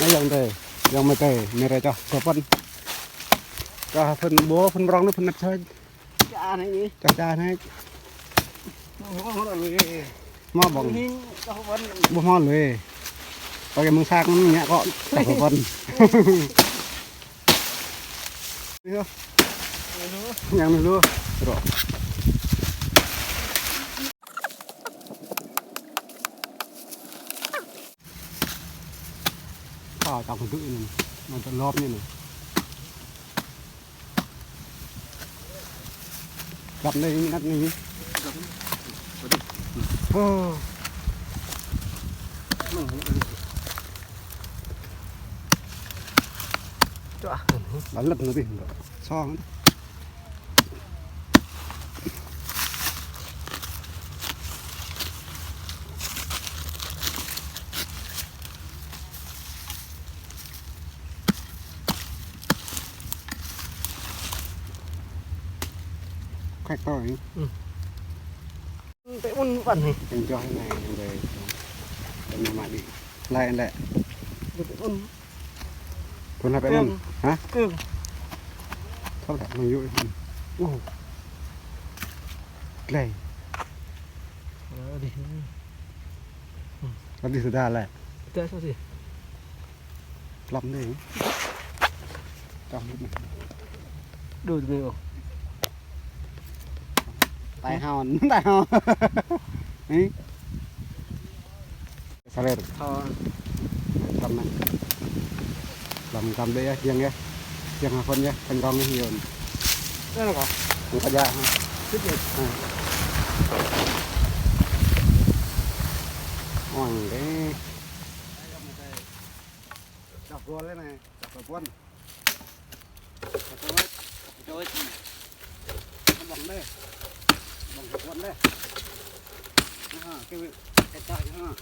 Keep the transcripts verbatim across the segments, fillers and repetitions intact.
Ayŏng adơi, ayŏng amai adơi, mơ̆ng ră čoh, čoh phun. Čoh phun ƀô̆, phun prŏng anai, phun anăp čoh. Čoh anai. Čoh čoh anai. Mơ̆ hmâo lui. Hmâo ƀơ̆ng. Čoh phun. Ƀu hmâo lui. Pakai mơ̆ng sang anai ngă kơ čoh phun. Yơh. Yang anai lu. Rŏ. Ơ, čang hơduk anai. Mơ̆ng tơ lŏp anai. Găp anai, găp anai. Ơ. Čuă. Ba lăp anai. Song. Khač to anai. Ơ. Tơ un ƀăn anai. Tơ čoh anai, anai. Tơ anai mă đĭ. Lai lĕ. Tơ un. Tơ anai pĕ un. Kơ̆ng. Hă? Kơ̆ng. Thâo đăp mơ̆ng yŭ. Ơ. Glai. Ơ, đĭ. Ơ, đĭ sudah lĕ. Sudah, sudah. Lăm anai. Čoh anai. Đu tơ anai ôh. Tai hao, tai hao. Anai. Saler. Ơ. Lăm anai. Lăm kăm đơi yơh, kiăng yơh. Kiăng hơpăn yơh, thành công yơh, yun. Anai kơ. Anai kơ ja, hă. Sip anai. Hă. Ong đơi. Čoh gol anai, čoh gol phun. Čoh gol. Čoh gol. Ƀơ̆ng anai. Ƀơ̆ng gol phun anai. Anai hă, kơ, kơ čoh anai hă.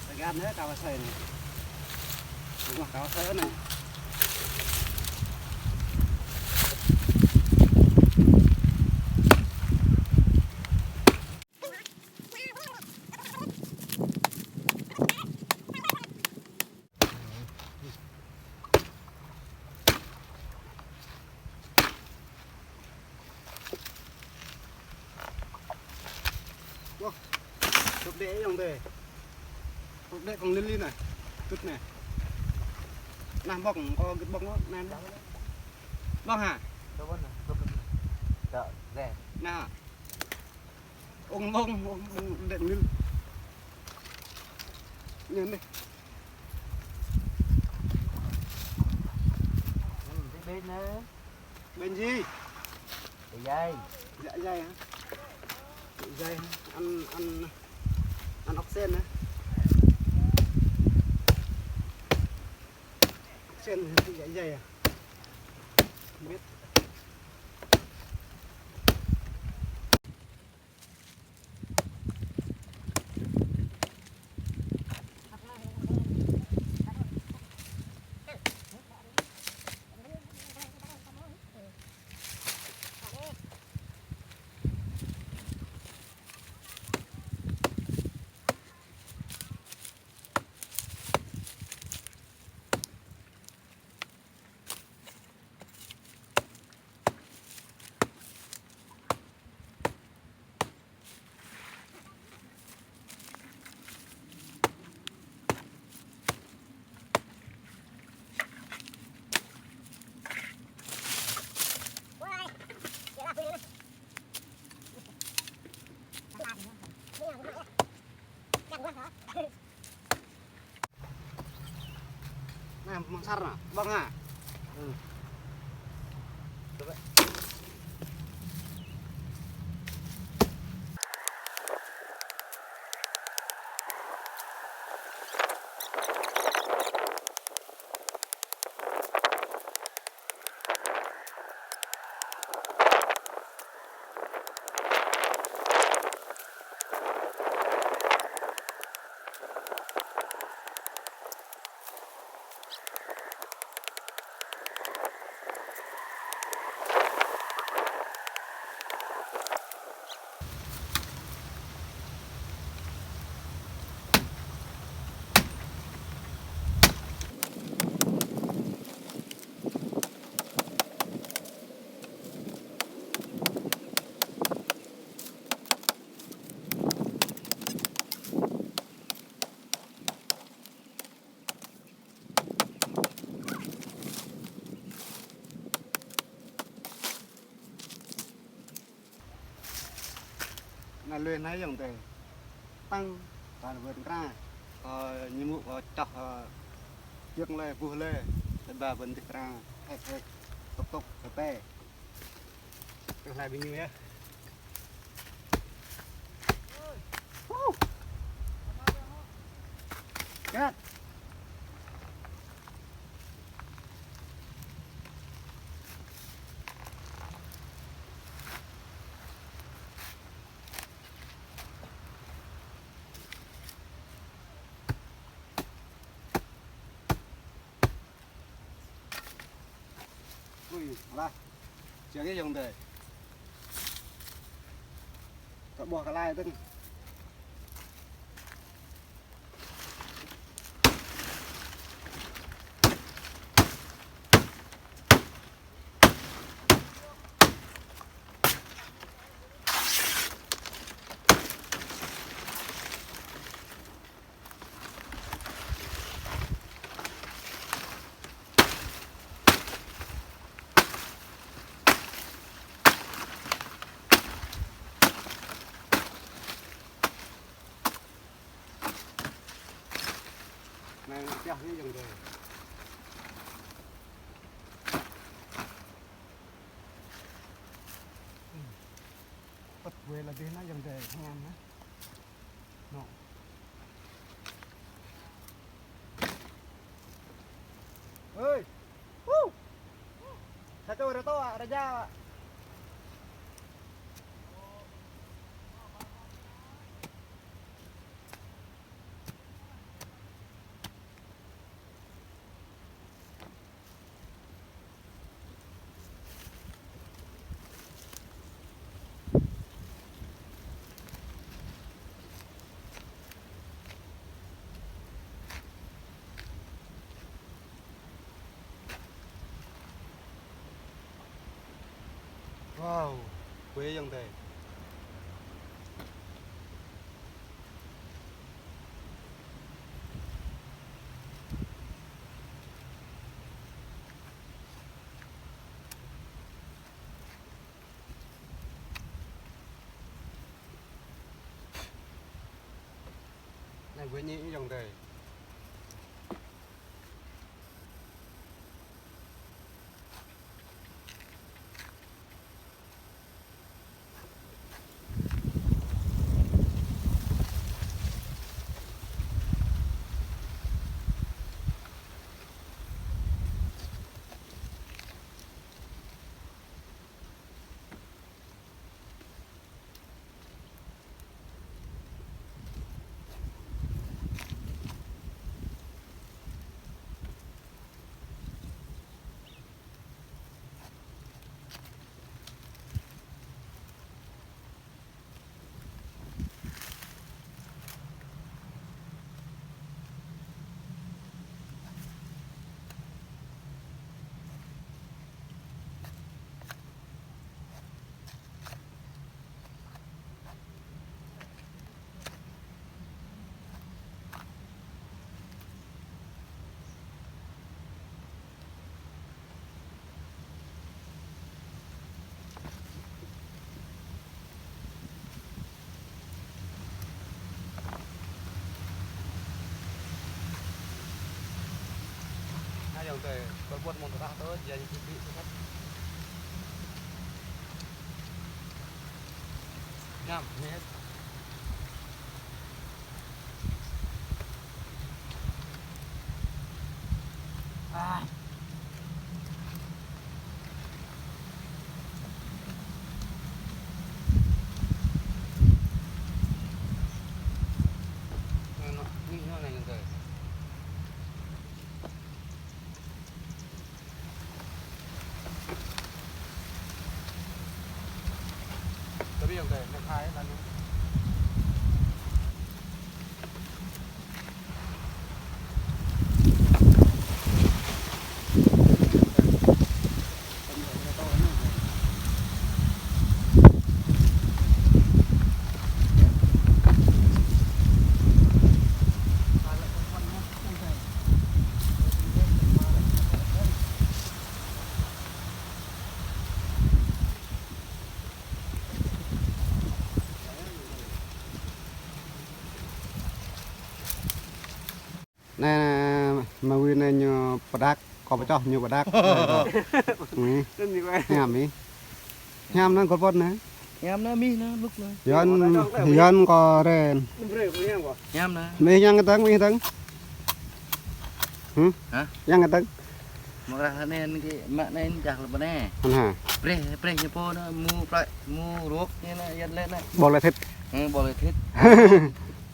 Tơgăn anai kâo asơi anai. Rumah kâo asơi anai. Wah, tŭk đĕ ayŏng adơi. Tŭk đĕ kông lili anai. Tŭt anai. Anai ƀơ̆ng, kơ gĭt ƀơ̆ng anai. Ƀơ̆ng hă? Anai hă? Ung ƀơ̆ng, ung ƀơ̆ng đĕ lil. Anai anai. Ƀơ̆ng anai. Ƀơ̆ng gì? Dạ dày. Dạ dày hả? Dạ dày hả? Ăn, ăn, ăn ốc sên hả? Ốc sên hả? Dạ dày à? Không biết. Anai, mơ̆ng sar anai, ƀơ̆ng anai. Lui anai ayŏng adơi. Tăng, tal bơ̆n kra. Ơ, ñu mŭk kơ čoh, ơ, kiăng lĕ, buh lĕ. Tơdah bơ̆n dih kra. Hĕ, hĕ. Tŭk, tŭk, tơpĕ. Tŭk hlai ƀing ñu yơh. Woo. Kơt. Ui, alah. Čang yơh ayŏng adơi. Kơ ƀuh kơ lai tơ̆ng. Anai pioh anai ayŏng adơi. Pơ̆t wai lĕ dih anai ayŏng adơi, hăng anai. Nô. Ơi. Woo. Sa čô rơtô, rơja. Wow, wai ayŏng adơi. Anai wai ñu ayŏng adơi. Anai ayŏng adơi, kơ ƀuh mơ̆ng tơdah tơ, jing ñu ƀu ƀu sĭt. Ngăm, anai. Ah. Anai, anai, anai, anai. Tơbiă ayŏng adơi, anai khai lăn. Anai, mơ̆ng wĭ anai ñu pơđak, kâo pơčŏh ñu pơđak. Anai kâo. Anai. Hiam ih. Hiam anai gơ̆l pơ̆t anai. Hiam anai mih anai, lŭk anai. Yuan, Yuan kâo ren. Hiam anai. Mih yang kơtang, mih kơtang. Hm? Hă? Yang kơtang. Mơ̆ng rah anai anŭn kơ mă anai anŭn čah lơ̆m anai. Anŭn hă? Breh, breh ñu pô anai, mu plơi, mu rup anai anai, yơh lĕ anai. Ƀôl lĕ thit. Hm, ƀôl lĕ thit.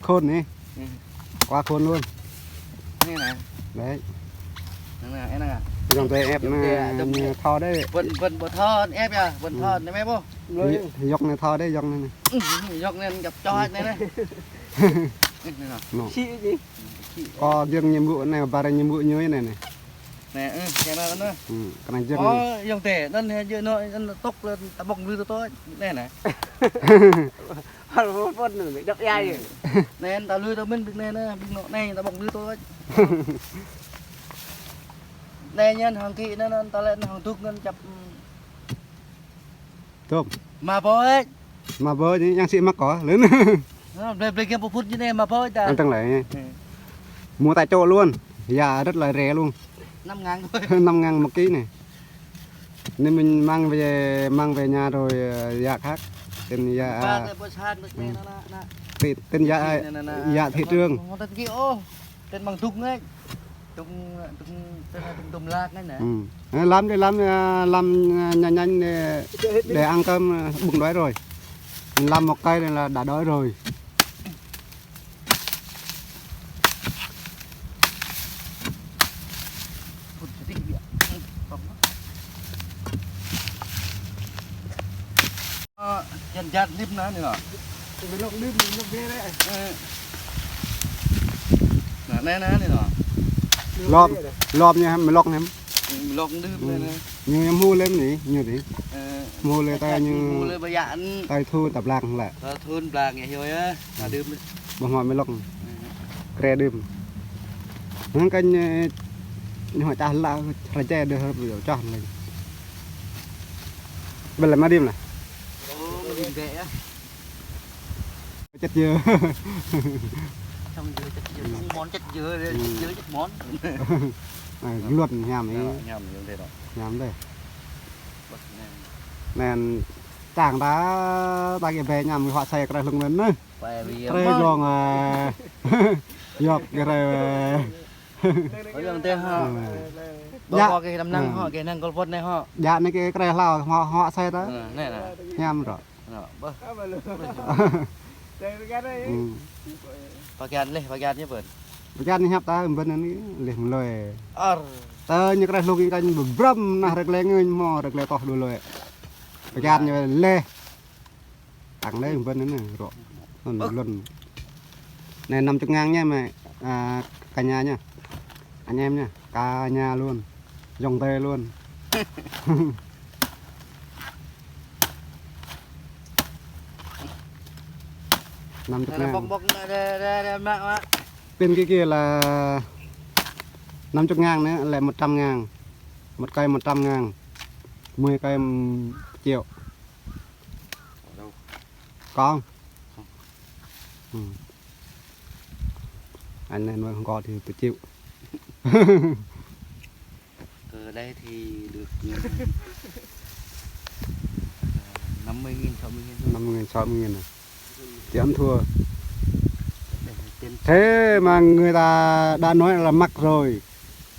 Khôn anai. Hm. Quá khôn luôn. Anai anai. Đấy. Anai anai, anai anai. Dŏng tơi ĕp anai, dŏng tơi, dŏng tơi. Ñu thâo đấy. Bơ̆n, bơ̆n ƀu thâo ĕp yơh, bơ̆n thâo anai mơ̆ ƀu. Dŏng anai thâo đấy, dŏng anai anai. Hm, dŏng anai anai, djăp čoh anai anai. Anai anai. Nô. Sĭ či. Kâo giŏng ñu ƀu anai, ƀar ñu ƀu ñu anai anai. Anai, ơ, kơ anai anai. Hm, kơ anai giŏng. Ơ, dŏng tơi, anŭn hă, jơ anŭn, anŭn tŏk lĕ ta ƀŏk lui tơtô, anai anai. Hal pơ̆t anŭn, dŏ ia yơh. Anai, ta lui ta mĭn ƀing anai anai, ƀing anŭn anai, ta ƀŏk lui tơtô. Anai ñan hăng kĭ anŭn, anŭn ta lĕ hăng dŭk anŭn čăp. Tôm. Mă bơi. Mă bơi anai, yang sĭ mă kâo, lĕ anŭn. Ơ, blơi, blơi giăm pơphŭt anai, mă bơi ta. Ăn tăng lĕ. Hm. Mua tại chỗ luôn. Giá rất là rẻ luôn. Năm ngàn thôi. Năm ngàn một ký này. Nên mình mang về, mang về nhà rồi, ờ, giá khác. Tên giá, ba, à, tên bơ san, bơ hm. Tên, tên giá, nè, nè, nè, giá thị trường. Ngon, ngon, ngon, ngon, ngon. Tên bằng dŭk anai. Dŭk, dŭk, tên là dŭk dŭm lak anai nè. Hm. Ơ, lăm đi, lăm, ơ, lăm, ơ, nhanh nhanh để, để ăn cơm, ơ, bụng đói rồi. Lăm một cây này là đã đói rồi. Ơ, jăn jăn lip anai anai nô. Mơlŏk lip, mơlŏk ghê đấy. Ơ. Anai, anai, anai nô. Lop, lop ñu mơlŏk anai. Mơlŏk lip anai anai. Ñu, ñu hmư̆ lĕ anai, ñu anai. Ơ. Hmư̆ lĕ ta ñu. Hmư̆ lĕ ƀơi yă anai. Ta thu tơplang lĕ. Ta thu tơplang yơh, yơh. Ta đưm. Ƀu hmư̆ mơlŏk. Ơ. Kre đưm. Hăng kơ ñu, ñu čah lă, rơčê đơ, čah lĕ. Ƀơi lĕ mă đưm lĕ. Ơ, mă đưm ƀĕ yơh. Čĕt yơh. Čong yơh, čĕt yơh. Čong mon čĕt yơh, ơ, čĕt yơh, čĕt mon. Anai, gluôn hiam anai. Hiam, hiam dêh. Hiam dêh. Anai, čang ta, ta kơ ƀĕ hiam, huă sai kơ rơlung anai. Kơ rơlung, ơ, yŏk kơ rơlung. Ơ, yŏk tĕ hă. Ơ. Ƀu kơ kơ đăm năng hă, kơ năng gơ̆l pơ̆t anai hă. Djă anai kơ kơ rơlung, huă, huă sai ta. Ơ, anai, anai. Hiam rŏ. Anai, ƀơh. Ơ. Pơkian leh, pơkian ñu pơ̆n. Pơkian ñu hiăp ta, ƀơ̆n anai leh mơlơi. Ar. Tơ ñu kơ rơlung kơ ñu ƀrăm nah rơklê ngơ ñu hmâo rơklê toh đu lơi. Pơkian ñu leh. Tăng leh ƀơ̆n anai rŏ. Anŭn lŏn. Anai năm chục ngàn nhé mẹ, à, cả nhà nhé. Anh em nhé, cả nhà luôn. Dòng tê luôn. Năm chục ngàn. Bŏk, bŏk, đe, đe, đe, mă, mă. Tên cái kia là năm chục ngàn nữa, lại một trăm ngàn. Một cây một trăm ngàn. Mười cây, ừm, triệu. Không. Không. Ừ. Anh này nuôi không có thì tôi chịu. Ở đây thì được, ờ, năm mươi nghìn, sáu mươi nghìn thôi. Năm mươi nghìn, sáu mươi nghìn à? Thì ăn thua. Ở đây là trên. Thế mà người ta đã nói là mắc rồi.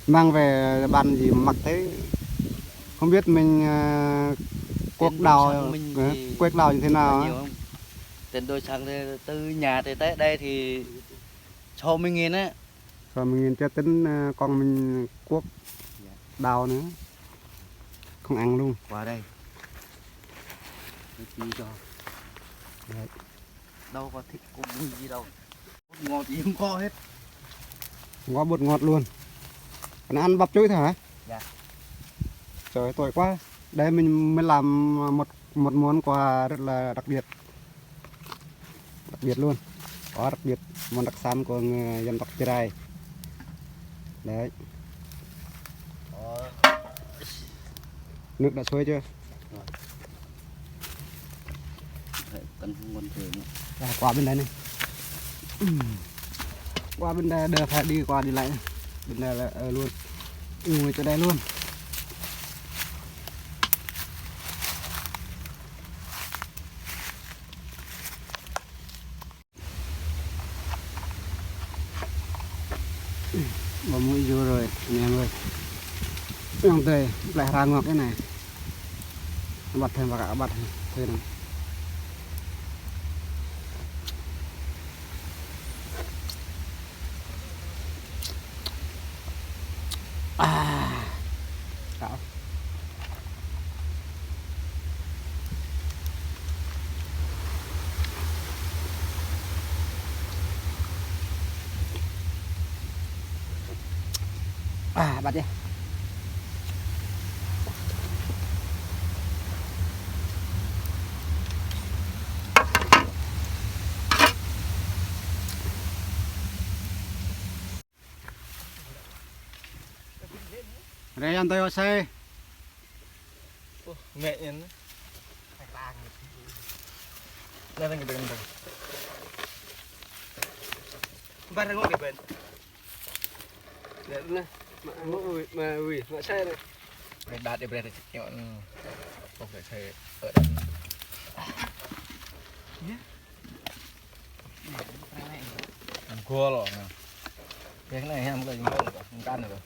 Mang về bán gì mắc thế? Không biết mình, ờ, cuốc đào, ờ, cuốc đào như thế nào á. Trên đồi Sang Minh thì là nhiều không? Trên đồi Sang thì từ nhà thì tới đây thì sáu mươi nghìn á. Sáu mươi nghìn cho tính, ờ, con mình cuốc đào nữa. Không ăn luôn. Qua đây. Tôi chỉ cho. Đấy. Đâu có thịt, có mùi gì đâu. Bột ngọt gì không có hết. Không có bột ngọt luôn. Anh ăn bắp chuối thôi hả? Dạ. Trời, tồi quá. Đây mình mới làm một, một món quà rất là đặc biệt. Đặc biệt luôn. Quá đặc biệt. Món đặc sản của người dân tộc Jrai. Đấy. Nước đã sôi chưa? Rồi. Đấy, cắn không còn thơm nữa. À, qua bên đây này. Qua bên đây đờ phải đi qua đi lại. Bên đây là, ờ, luôn. Ngồi chỗ đây luôn. Bơmui djơ̆ rồi, anh em ơi. Yang tơi, pleh rơngot cái này. Băt thêm vào cả băt thêm. À. Đó. À, băt đi. Rê ăn tơi ôh sê. Ôh, mẹ nhân. Nè, đang cái bên. Ba đang ngồi cái bên. Nè, nè. Mà ngồi, mà ui, mà sê nè. Mẹ đặt đi, bre, chịu. Không phải sê. Ở đây. Ăn cua lỏ nè. Cái này em có dùng cua lỏ, không cắn được.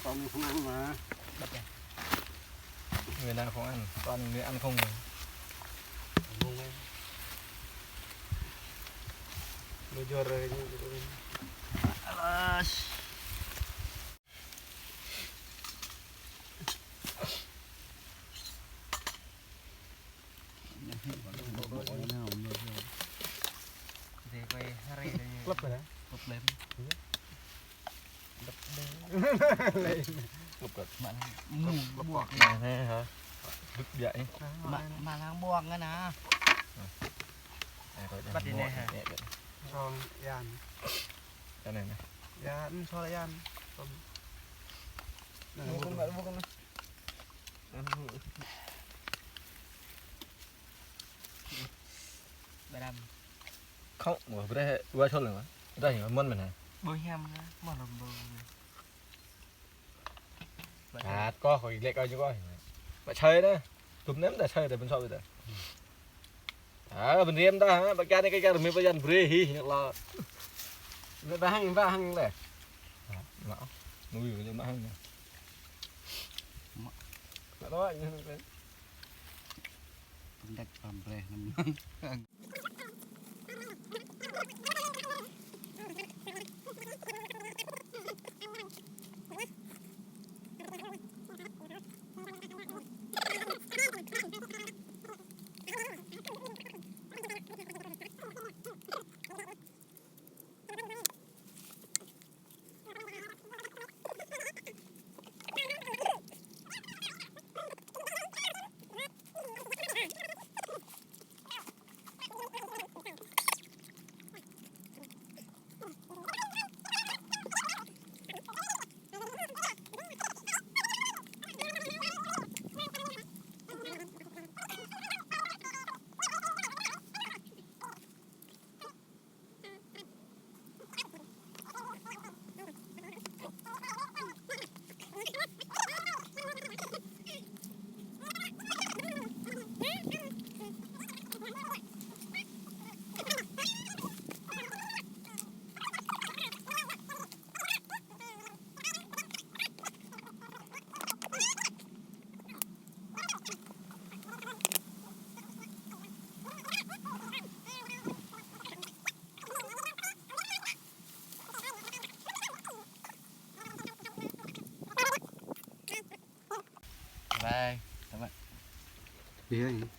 Con không ăn mà. Bật ra. Người nào không ăn, toàn người ăn không rồi. Không ăn. Bây giờ rồi. Alas. Klep hă? Klep lem. Klep lem. Klep lem. Mă, mă, buông. Nè, nè, hă? Đứt biă ih. Mă, mă, lăng buông ngăn à. Băt đi nè hă? Song yan. Yan nè, nè. Yan, song yan. Buông, buông, buông. Ba đăm. Không, ủa, bữa đây, bữa sau lưng mà. Đây, món mình hả? Bơ hiam nè, món rơm bơ nè. Bơ hiam. À, có, khỏi lẹ coi chứ coi. Bơ sơi đó. Tụm ném ta sơi ta bên sau ta. À, bên riêng ta hả? Bơ kia này cái kia mình bơ yan brê hi, nhật là. Lẹ ba hăng, ba hăng lẹ. À, nó. Nuôi cái ba hăng nè. Mă. Mă đó, Pơndač pơmpreh năm. Bye. Bye. Đi thôi.